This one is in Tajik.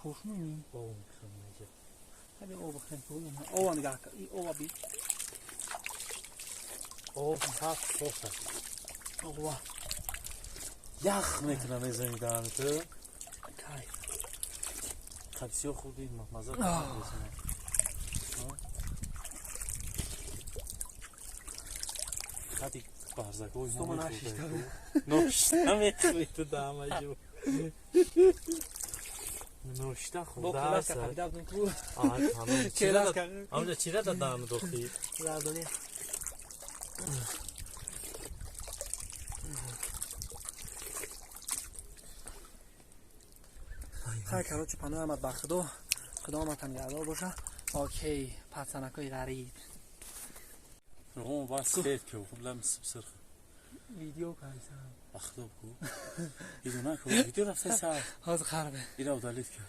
Хушмунӣ. Об мехӯрам инҷа. Ҳами об бихӯрем. Ова нигаҳ кар. И ова би. Об саф соф аст. Ова. Ях мекунам, мезанӣ даҳани ту. Кайф. Қабсиё хӯрдӣ, маза. Хати барзагои Стома нашишта. Ношта мехӯрӣ ту даҳама ҷо. Ношта хӯрда аст. Амҷа чира да даҳан дохӣ? Зардолӣ. Хай, короче, паноҳ омад ба Худо. Худо омадам нигаҳдор боша. Окей, пацанакои ғариб. Ром бас фет ки хуб лам сирх. Видео кайсам. Ба Худо бгу. Видео наку. Видео рафта сар. Ҳозир харбе. Ира удалить ки.